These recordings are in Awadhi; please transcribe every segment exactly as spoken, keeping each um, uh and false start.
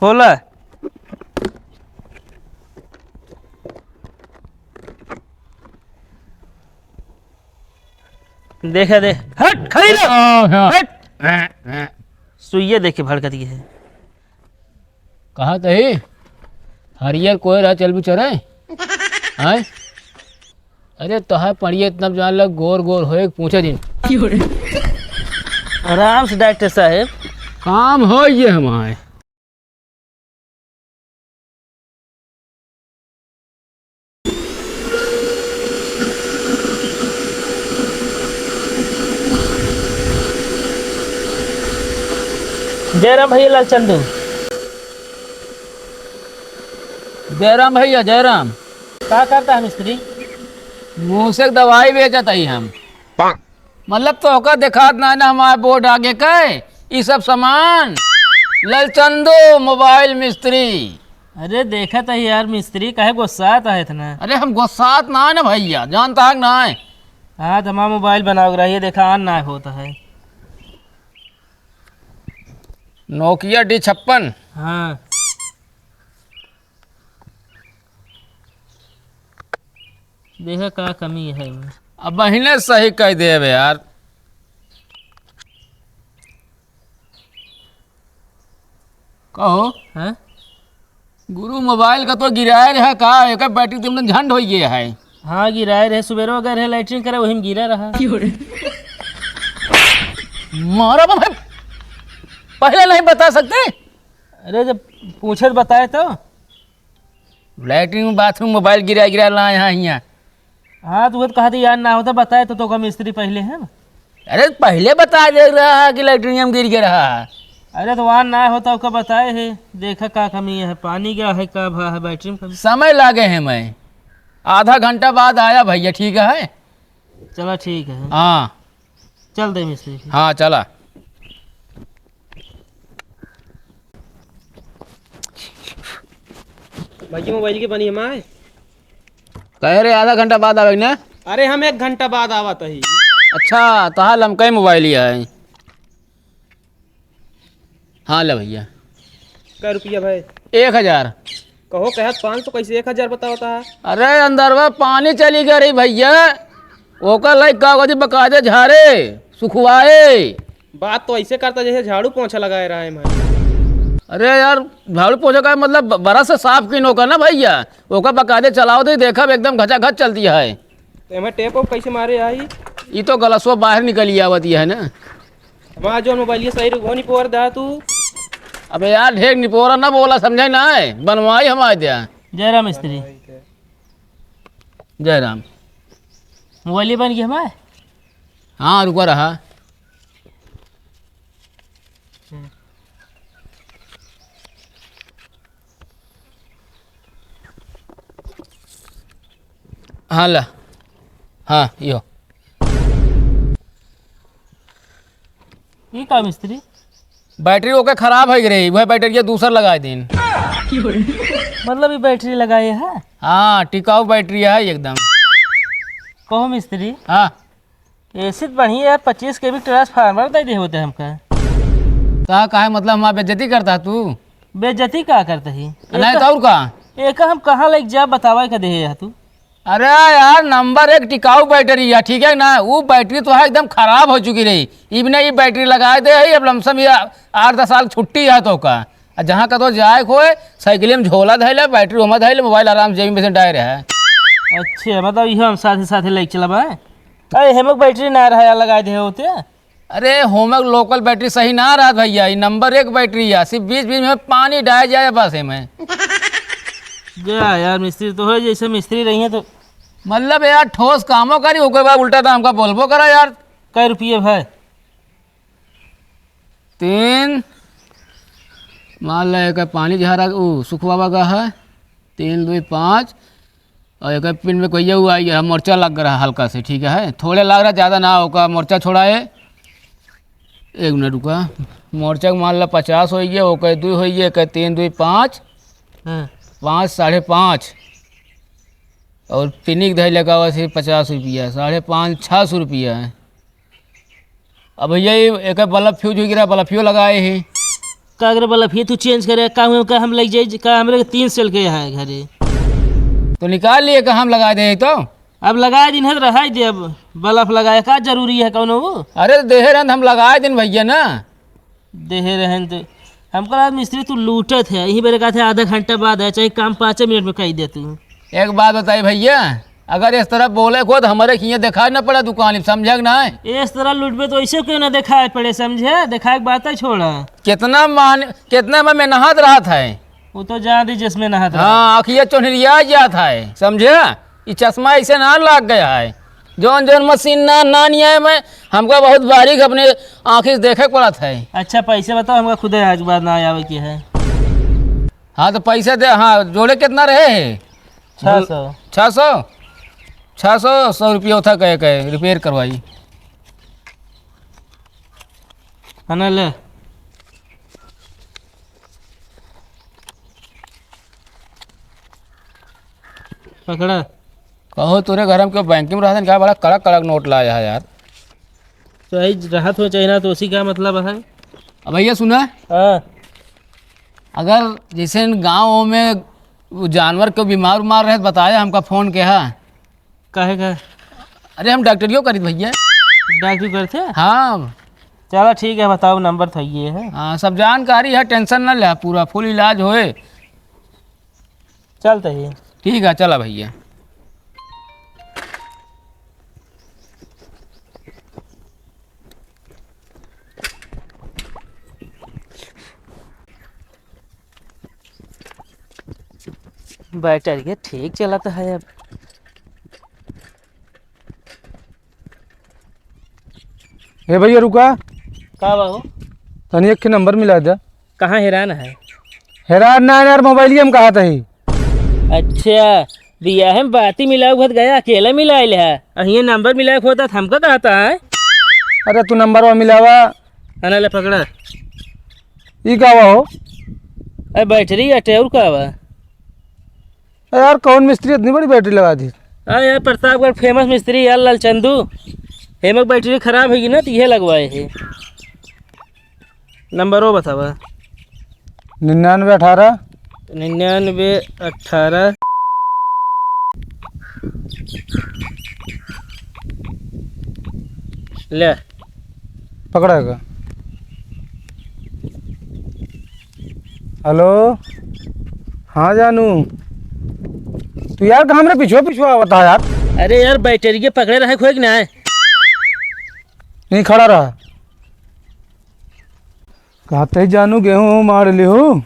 खोला। देखा दे, हट, खड़ी रह। आ, हाँ। हट। सुइया देख के भड़कत ये है। कहा तही, हरियर कोई रहा चल भी चरे। हैं? अरे तोहार पड़िए इतना जान लग, गोर गोर होए, पूछे दिन। आराम से डॉक्टर साहब। काम हो ये हमारे। जयराम भैया, लालचंदू। जयराम भैया, जयराम। का करता है मिस्त्री? मुँह से दवाई बेचत हई हम। मतलब तोहका देखात नाहीं ना हमार बोर्ड आगे का, ई सब सामान, ललचंदो मोबाइल मिस्त्री। अरे देखत ही यार मिस्त्री, काहे गुस्सात है इतना? अरे हम गुस्सात नाहीं ना भैया, जानता है कि नाहीं? हाँ, तो हमार मोबाइल बनाओ रही है, देखा आन ना होता है। नोकिया डी छप्पन। हाँ। देखा का कमी है एमे। अब बहिने सही कह देबे यार। कहो। हैं? गुरु मोबाइल का तो गिराए रहा का, एकर बैटरी तुमने झंड हो गया है। हाँ, गिराए रहे, सुबेरो अगर है लैट्रिन करे, वही में गिरा रहा। मारा बा भाई, पहले नहीं बता सकते? अरे, जब पूछे तो बताए तो। लैट्रिन, बाथरूम, मोबाइल गिरा गिरा लाए हैं हियाँ। हाँ, तो वो तो कहा था, याद ना होता, बताए तो, तो का मिस्त्री पहले है ना। अरे, पहले बता दे रहा है कि लैट्रिन में गिर गया रहा। अरे, तो वहाँ ना होता, ओका बताए है, देखा का कमी है, पानी गया है, का भा है, बैटरी में कमी। समय लागे है, मैं आधा घंटा बाद आया भैया, ठीक है? चला, ठीक है। हाँ। चल दे मिस्त्री। हाँ, चला। भाई, मोबाइल के बनी हमारे। कहे रे, आधा घंटा बाद आवे ने? अरे, हम एक घंटा बाद आवत ही। अच्छा, तोहार लमका ही मोबाइल ही है। हाँ, ले भैया। कै रुपया भाई? एक हजार। कहो, कहत पाँच सौ, कैसे एक हजार बतावता है? अरे, अंदरवा पानी चली गई रही भैया, ओकर लाइक कागज बकायदे झारे, सुखवाए। बात तो ऐसे करता जैसे झाड़ू पोछा लगाए रहा है मैं। अरे यार, झाड़ू पोछा का मतलब ब-, बरस से साफ किन ओकर ना भैया, ओकर बकायदे चलाओ दे, देखब एकदम घचाघच चलती है। तो एमे टेप ओप कैसे मारे आई? ई तो गलसवा बाहर निकली आवत है ना। हमार जौन मोबाइल ये सही रुपो निपोर दा तू। अबे यार, ढेर निपोरा ना बोला, समझे ना है, बनवाई हमारे द्या। जय राम मिस्त्री। जय राम। मोबाइल ये बन गया हमारे? हाँ, रुका रहा। हाँ, ला। हाँ, यो। ई का मिस्त्री? बैटरी ओके खराब होइ गई रही, वह बैटरिया दूसर लगाए दिन। मतलब ई बैटरी लगाए है? हाँ, टिकाऊ बैटरी है एकदम। कहो मिस्त्री। हाँ। ऐसे तो बढ़िया है, पच्चीस के भी ट्रांसफार्मर दे दे होते हमका। का, काहे मतलब हमार बेइज्जती करता तू? बेइज्जती का करता ही? नहीं तो और का? एका हम कहाँ लेके जा बतावा का देहे है तू? अरे यार, नंबर एक टिकाऊ बैटरी है, ठीक है ना? वो बैटरी तो है एकदम खराब हो चुकी रही, इबने ये बैटरी लगाए दे है, अब लमसम ये आठ दस साल छुट्टी है तो का। आ जहाँ कतो जाए के होए, साइकिल में झोला धैले, बैटरी ओमा धैले, मोबाइल आराम से जेब में से डाए रहे। अच्छा, मतलब इहो हम साथे साथे लेके चलब, हैं? अरे, हेमक बैटरी ना रहा यार, लगाए दे होते। अरे, होमक लोकल बैटरी सही ना रहत भैया, ई नंबर एक बैटरी है, सिर्फ बीच बीच में पानी डाय जाए बस एमे। जा यार, मिस्त्री तो है, जैसे मिस्त्री रही है तो। मतलब यार, ठोस कामो करी, ओकर बाद उल्टा तो हमका बोलबो करा यार। कै रुपये भाई? तीन, मान ला एक पानी झारा, ऊ सुखवावा का है, तीन दुई पाँच, और एक पिन में कहिए हुआ, ये मोर्चा लग रहा हल्का से, ठीक है, थोड़े लग रहा, ज़्यादा ना, ओका मोर्चा छोड़ा है। एक मिनट रुका, मोर्चा के मान ला पचास होइ गया, ओके दुई होइ गया, एक तीन दुई पाँच, हाँ। पाँच, साढ़े पाँच, और पिनिक धई लगा हुआ सिर्फ पचास रुपया, साढ़े पाँच, छः सौ रुपया है। अब भैया, ये एक बल्ब फ्यूज हो गिरा, बल्बियो लगाए ही। अगर बल्ब ही तू change करे, का हुआ, का हम लग जाई, का हमरे के तीन साल के है घरे। तो निकाल लिए, का हम लगा दे तो? अब लगा दिन है तो रहाई दे, अब बल्ब लगाए का जरूरी है कौनो वो? अरे तो देहे रहन, हम लगा दिन भैया ना। देहे रहन तो हमको लगा मिस्त्री तू लूटत है, यही बेरे कहते आधा घंटा बाद है, चाहे काम पाँचे मिनट में कही दे तू। एक बात बताई भैया, अगर इस तरह बोले को तो हमारे खिए दिखाई न पड़ा दुकान, समझे कि नहीं? इस तरह लुटबे तो ऐसे क्यों ना दिखाई पड़े, समझे? दिखाए के बात है, छोड़ा। कितना मान, कितना में मेहनत रहत है। वो तो जान दी जिसमें नहात रहा। हाँ, अखिया चोन्हरिया जात है, समझे? ये चश्मा ऐसे ना लग गया है। जौन जौन मशीन ना, ना नहीं आए मैं, हमका बहुत बारीक अपने आँखी से देखे के पड़त है। अच्छा, पैसे बताओ, हमका खुदे आज के बाद ना आवे के है। हाँ, तो पैसे दे। हाँ, जोड़े कितना रहे है? छः सौ। छः सौ? छः सौ, सौ रुपया था, कहे, कहे, repair करवाई। है ना, ले। पकड़ा। कहो, तोरे घर में क्यों बैंक में रहतन, क्या बड़ा कड़क कड़क नोट लाया है यार? तो यही रहत हो चाहे ना, तो उसी का मतलब है। अब भैया सुना, हाँ। अगर जैसे इन गाँव में वो जानवर को बीमार उमार रहे, बताया हमका फोन के, हाँ। काहे का? अरे, हम डॉक्टरियो करित भैया। डॉक्टरी करते? हाँ। चला ठीक है, बताओ, नंबर तो ये है। हाँ, सब जानकारी है, tension न ले, पूरा full इलाज होए। चलते ही। ठीक है, चला भैया। बैटरिया ठीक चलत है अब। ए भैया, रुका। का बा हो? तनी एक के नंबर मिला दे। कहाँ हेरान है? हेरान ना यार, मोबाइलिया में कहा तही। अच्छा, बियाहे में बाती मिलाऊ भत गया, अकेले मिलाइल है। अहिए नंबर मिलाए के होता त हमका कहता है। अरे तू नंबरवा मिलावा। अना ले पकड़ा। ई का बा हो? अरे बैटरी अटे और का बा? अरे यार, कौन मिस्त्री इतनी बड़ी बैटरी लगा दी? अरे यार, प्रतापगढ़ famous मिस्त्री यार, लाल चंदू। हेमक बैटरी खराब होगी ना, तो ये लगवाए है। नंबरो बतावा। निन्यानवे अठारह। निन्यानवे अठारह। ले। पकड़ा का? हेलो, हाँ जानू, तू यार का हमरे पिछुआ पिछुआ आवत है यार? अरे यार, बैटरिया पकड़े रहे खोए कि ना? नहीं, खड़ा रहा। कहते ही जानू गेहूँ मार लिहू।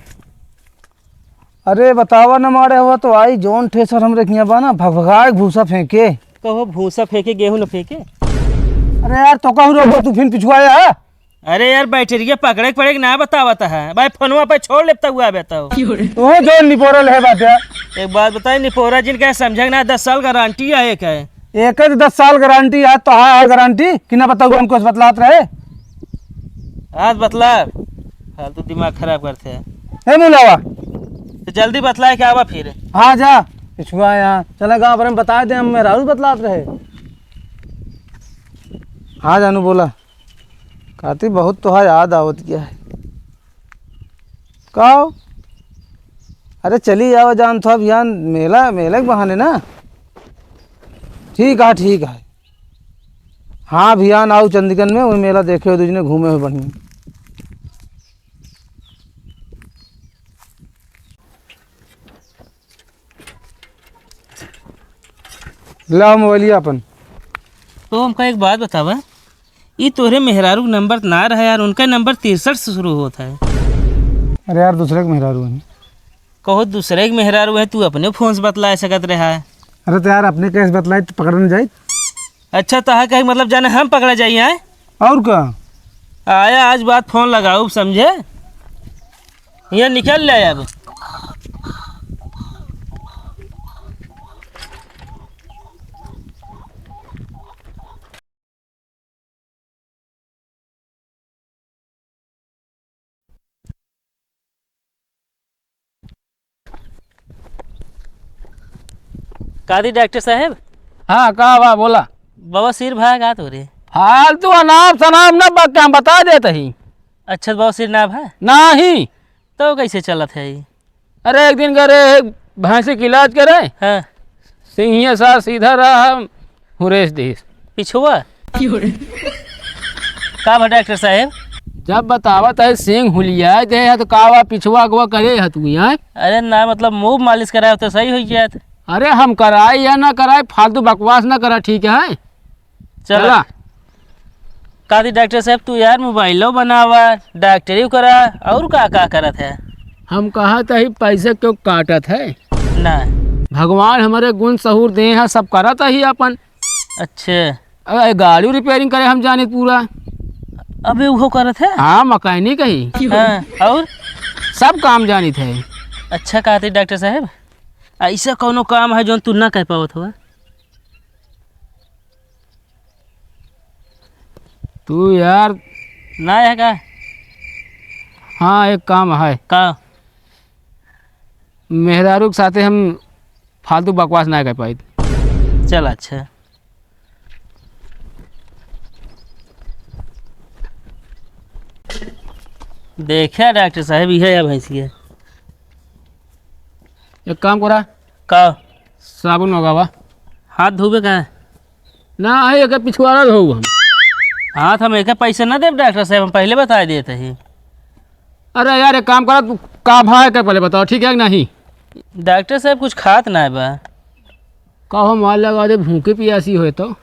अरे बतावा न मारे हुआ तो आई, जौन ठेसर हमरे किहाँ बा ना, भगभगाए भूसा फेंके। कहो भूसा फेंके, गेहूँ न फेंके? अरे यार, तो कहूँ रोको, तू फिर पिछुआ आया है? अरे यार, बैटरिया पकड़े के पड़े कि ना बतावत है भाई, फोनवा पे छोड़ लेब तब आवे तो। तू जो निपोरल है बात है। एक बात बताई, निपोरा जिनका समझे ना, दस साल गारंटी है एक है। एक है तो दस साल गारंटी है, तो हाँ है गारंटी कि ना बताऊ, हमको बतलात रहे। आज बतला, फालतू दिमाग खराब करते हैं। ए मुलावा। तो जल्दी बतलाए के आवा फिर। हाँ जा, पिछुआ यहाँ चला गाँव भर में बता दे, हम मेहरारू बतलात रहे। हाँ जानू बोला। काती बहुत तोहार याद आवत गया है। का हो? अरे चली आवा जान, थोड़ा बिहान मेला, मेले के बहाने ना। ठीक है, ठीक है। हाँ, बिहान आऊ चंदगंज में, वही मेला देखे हो, दूजने घूमे हो बढ़िया। लाओ मोबाइलिया अपन। तो हमका एक बात बतावा, ई तोहरे मेहरारू के नंबर ना रहे यार, उनका नंबर तिरसठ से शुरू होत है। अरे यार, दूसरे के मेहरारू है। कहो दूसरे के मेहरारू है, तू अपने फोन से बतलाए सकत रहा है। अरे तो यार, अपने कैसे बतलाई तो पकड़न जाई। अच्छा, तो है कहीं मतलब जाने हम पकड़ा जाई हैं? और का? आया आज बात फोन लगाऊ, समझे? ये निकल ले अब। का दी डॉक्टर साहब? हाँ, का बा, बोला। बवासीर भा का तोरे? फालतू अनाप शनाप न बक, हम बता देत ही। अच्छा, बवासीर ना भा? नाही। तो कैसे चलत है ई? अरे, एक दिन गए रहे भैंसी के इलाज करे। हाँ। सिंहिया सार सीधा रहा, हुरेस दिस। पिछुआ? का बा डॉक्टर साहेब? जब बतावत है सिंह हुलिया दे है तो का बा पिछुआ अगवा करे है तू यहाँ? अरे ना, मतलब मुंह मालिश कराए तो सही हो जात। अरे हम कराए या ना कराए, फालतू बकवास ना करा, ठीक है? चला। चला। का दी डॉक्टर साहेब, तू यार मोबाइलो बनावा, डॉक्टरी करा, और का का करत है? हम कहत ही पैसे क्यों काटत है? ना। भगवान हमरे गुण सहूर दे हैं, सब करत ही अपन। अच्छे। अरे गाड़ी रिपेयरिंग करे हम जानित पूरा। अबे उहो करत है? हाँ, मैकेनिक ही। हाँ, और? सब काम जानित है। अच्छा कहते डॉक्टर साहेब, ऐसा कौनो काम है जो तू ना कह पावत हो? तू यार। ना है का? हाँ, एक काम है। का? मेहरारू के साथे हम फालतू बकवास ना कर पाइत। चल अच्छा। देखा डॉक्टर साहेब, इहे है भैंसिया। एक काम करा। का? साबुन मंगावा। हाथ धोबे का? ना, आई एके पिछवाड़ा धोऊ हम। हाथ हम एके पैसे ना देब डॉक्टर साहेब, हम पहले बताए देत ही। अरे यार, एक काम करा, तू का भाव है के पहले बताओ, ठीक है कि नहीं? डॉक्टर साहेब, कुछ खात ना बा। का हो, माल लगा दे, भूखी पियासी होए तो।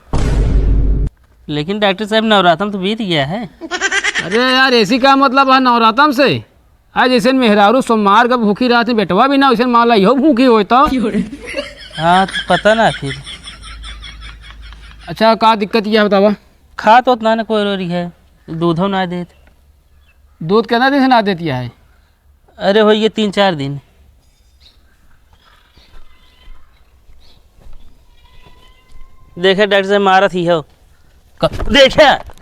लेकिन डॉक्टर साहेब, नवरातम तो बीत गया है। अरे यार, ऐसी का मतलब है नवरातम से? आज जैसे मेहरारू सोमवार का भूखी रहत है, बेटवा भी ना, वैसे माला इहो भूखी होए तो। हाँ, तो पता ना फिर। अच्छा, का दिक्कत यह बतावा? खात होत ना, ना कोई रोरी है, दूधो ना देत। दूध कितना दिन से ना देती है? अरे, होइए तीन चार दिन। देखे डॉक्टर साहेब, मारत ही हो। क-, देखे,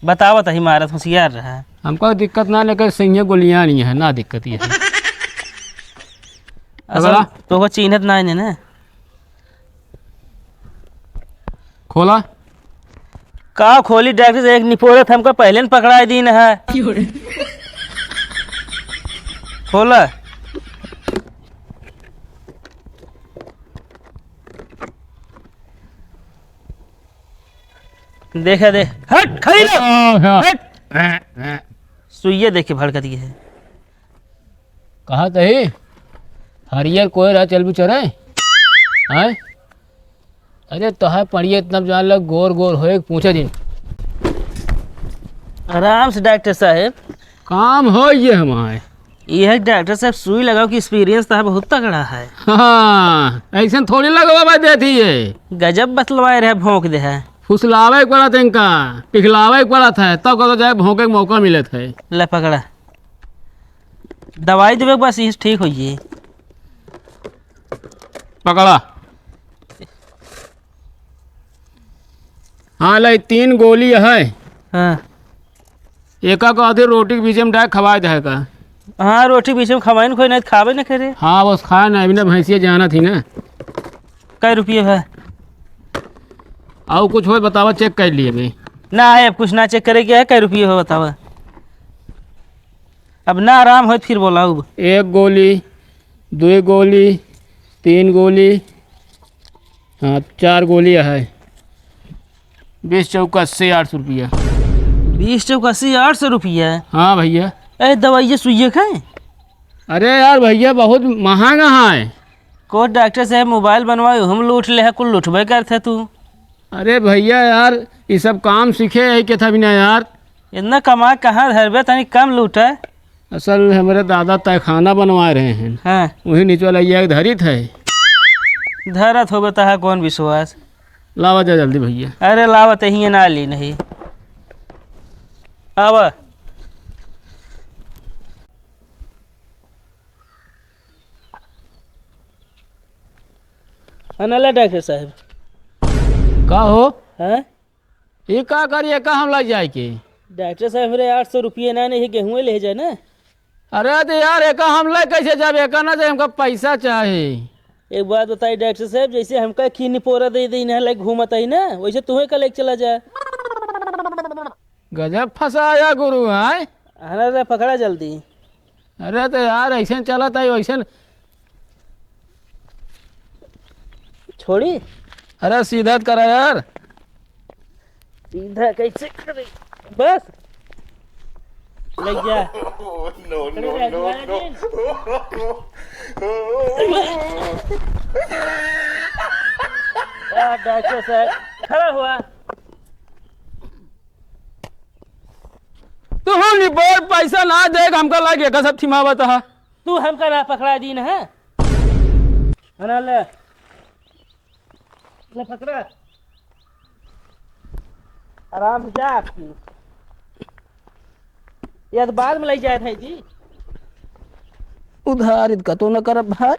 बतावत ही मारत, होशियार रहा। हमका दिक्कत ना, लेकिन सही है, गोलियां नहीं है, ना दिक्कत ये है। असल अगला। तो वो चिन्हत ना है ना। खोला। का खोली डॉक्टर साहेब, एक निपोरत हमका पहले न पकड़ाए दीन है। क्यों रे? खोला। देखा दे, हट, खड़ी रह। हाँ, हाँ। हट। सुइया देख के भड़कत ये है। कहा तही हरियर कोई रहा चल भी चरे। हैं? अरे तोहार पड़िए इतना जान लग गोर गोर होए पूछे दिन। आराम से डॉक्टर साहेब। काम हो ये हमारे। ये है डॉक्टर साहेब, सुई लगाओ कि एक्सपीरियंस तो है बहुत तगड़ा है। हाँ, ऐसे थोड़ी लगवा भाई देती है। गजब बतलवाए रहे, भोंक दे है। फुसलावे के पड़त है इनका, पिघलावे के पड़त है, तब कतो जाए भोंके के मौका मिलत है। ले पकड़ा। दवाई देबे बस, यही ठीक होइए। पकड़ा। हाँ, ले तीन गोली है। हाँ। एका को आधे रोटी के बीच में डाय खवाए दे का। हाँ, रोटी बीच में खवाइन कोई नहीं, खावे न करे। हाँ, बस खाए ना, अभी ना भैंसिया जाना थी ना। कै रुपये है? और कुछ हो बतावा, चेक कर लिए भाई। ना है, अब कुछ ना चेक करे क्या है, कै रुपये हो बतावा। अब ना आराम होत फिर बोलाउब। एक गोली, दुई गोली, तीन गोली, हाँ, चार गोली है। बीस चौका अस्सी, आठ सौ रुपया। बीस चौका अस्सी, आठ सौ रुपया? हाँ भैया। ए, दवाई ये सुइये खाए? अरे यार भैया, बहुत महंगा है। को डॉक्टर साहब मोबाइल बनवाए, हम लूट ले है, कुल लुटबे करते तू। अरे भैया यार, ये सब काम सीखे है के था बिना यार। इतना कमा कहाँ धरबे, तनी कम लूटे। असल हमरे दादा तहखाना बनवाए रहे हैं। हाँ। वही निचवा लइया के धरित है। धरत होबे तहा कौन विश्वास? लावा जा जल्दी भैया। अरे लावा ते हियाँ ना ली नहीं। आवा। अनला डॉक्टर साहब। का हो? हाँ? ये का करी, एका हम लइ जाए के? डॉक्टर साहब, हमरे आठ सौ रुपये ना, नहीं गेहूँ ले जाए ना। अरे तो यार, एका हम लइ कैसे जाबे? एका ना जाए, हमका पैसा चाही। एक बात बताई डॉक्टर साहब, जैसे हमका खीर निपोरा दे दे ना, लाइक घूमत आई ना, वैसे तुम्हें का लेके चला जाए। गजब फंसाया गुरु, आय। अरे रे, पकड़ा जल्दी। अरे तो यार, ऐसे चलत है, वैसे छोड़ी। अरे सीधा करा यार। सीधा कैसे करे? बस। लग जा। No, no, अरे no, no। यार, डॉक्टर साहब, खड़ा हुआ। तू निबोर पैसा ना दे, हमका लागे का सब थिमावत हा। तू हमका ना पकड़ा दीन है। है ना, ले। ले पकड़ा। आराम से जा। ये तो बाद में ले जाए थे जी। उधार इनका तो न करब भाई।